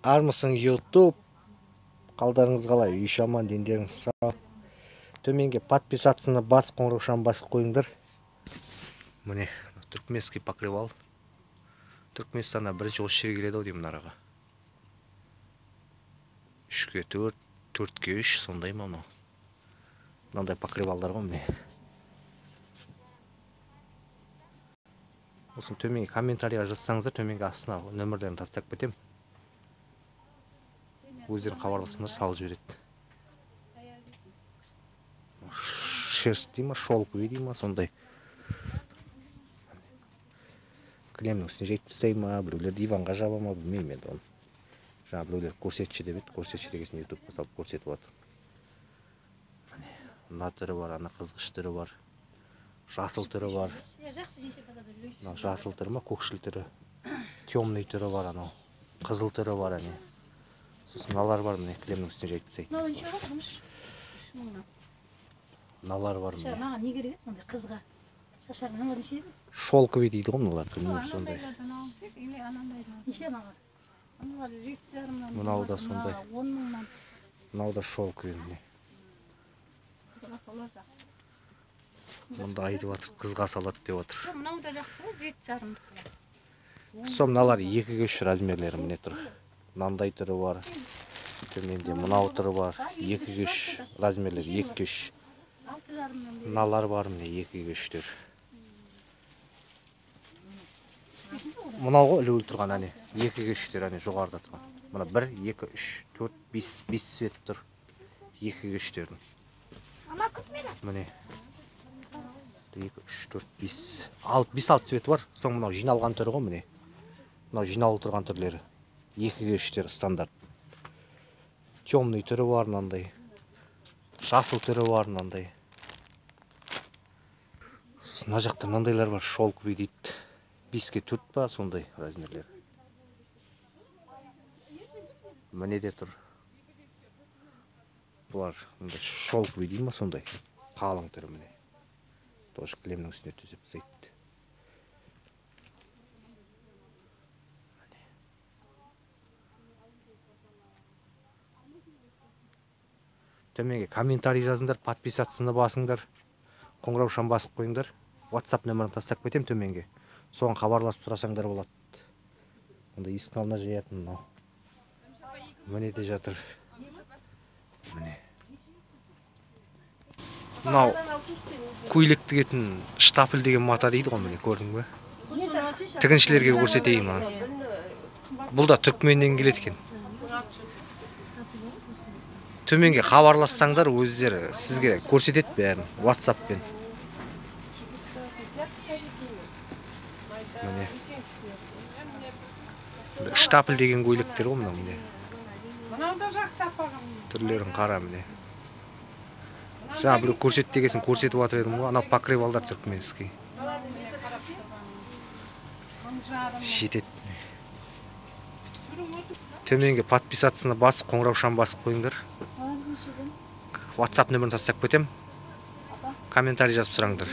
Армысың YouTube. Қалдарыңыз қалай? Үй аман, дендеріңіз сау. Төменге подписаться бас, қоңыраушаны басып қойыңдар. Міне, түркменский покрывал. Түркменстанда бірінші осы жерге келеді ау деймін араға. 3-ке 4, 4-ке 3 сондай ма мынау? Мынандай покрывалдар ғой міне. Осыны төменге комментарийға жазсаңыздар, төменге астына нөмірлерін тастап кетемін. Өздерің хабарласыңдар, салып жібереді. Шерсть дей ма, шелковый дей ма, сондай. Кілемнің үстіне жайып тастай ма, біреулер диванға жаба ма, білмеймін енді оны. Жаңа біреулер көрсетші деп еді, көрсетші дегесін ютубқа салып көрсетіп жатыр. Міне, мына түрі бар, ана қызғыш түрі бар, жасыл түрі бар. Мынау жасыл түрі ма, көкшіл түрі, темный түрі бар анау, қызыл түрі бар әне. Сосын мыналар бар, міне, кілемнің үстіне жайып тастайды. Мынау неше болады? 3 мыңнан. Мыналар бар міне. Маған не керек еді ондай қызға? Шашағы мыналар неше еді? Шелковый дейді ғой мыналар, білмеймін сондай. Неше мыналар? Аналар 7,5-нан. Мынау да сондай. 10 мыңнан. Мынау да шелковый міне. Мұнда айтып жатыр, қызға салады деп жатыр. Мынау да жақсы ғой, 7,5. Сол мыналар 2-ге 3 размерлері міне тұр. Мынандай түрі бар. Төменде мынау түрі бар. 2-ге 3 размерлері 2-ге 3. Мыналар бар міне 2-ге 3-тер. Мынау ғой ілулі тұрған әне 2-ге 3-тер әне жоғарыда тұрған. Мына 1, 2, 3, 4, 5, 5 цвет тұр. 2-ге 3-тердің. Міне. 2, 3, 4, 5, 6, 5, 6 цветі бар. Соң мынау жиналған түрі ғой міне. Мынау жиналып тұрған түрлері. 2-ге 3-тер стандарт. Темный түрі бар мынандай. Жасыл түрі бар мынандай. Сосын мына жақта мынандайлар бар, шелковый дейді. 5-ке 4 па сондай размерлер. Міне де тұр. Бұлар мындай шелковый дейді ма сондай. Қалың түрі міне. Тоже кілемнің үстіне төсеп тастайды. Төменге комментарий жазыңдар, подписаться басыңдар, қоңыраушаны басып қойыңдар. WhatsApp нөмірін тастап кетемін төменге. Соған хабарласып сұрасаңдар болады. Онда есіктің алдына жаятын мынау. Міне де жатыр. Міне. Мынау көйлек тігетін штапель деген мата дейді ғой міне, көрдің бе? Тігіншілерге көрсетейін мына. Бұл да түркменнен келеді екен. Төменге хабарлассаңдар өздері сізге көрсетеді бәрін WhatsApp-пен. Міне. Штапель деген көйлектер ғой мынау міне. Мынау да жақсы апағым. Түрлерін қара міне. Жаңа біреу көрсет дегесін көрсетіп жатыр едім ғой. Анау покрывалдар түркменский. Жетеді. Төменге подписаться басып, қоңыраушаны басып қойыңдар. WhatsApp нөмірін тастап кетемін. Комментарий жазып сұраңдар.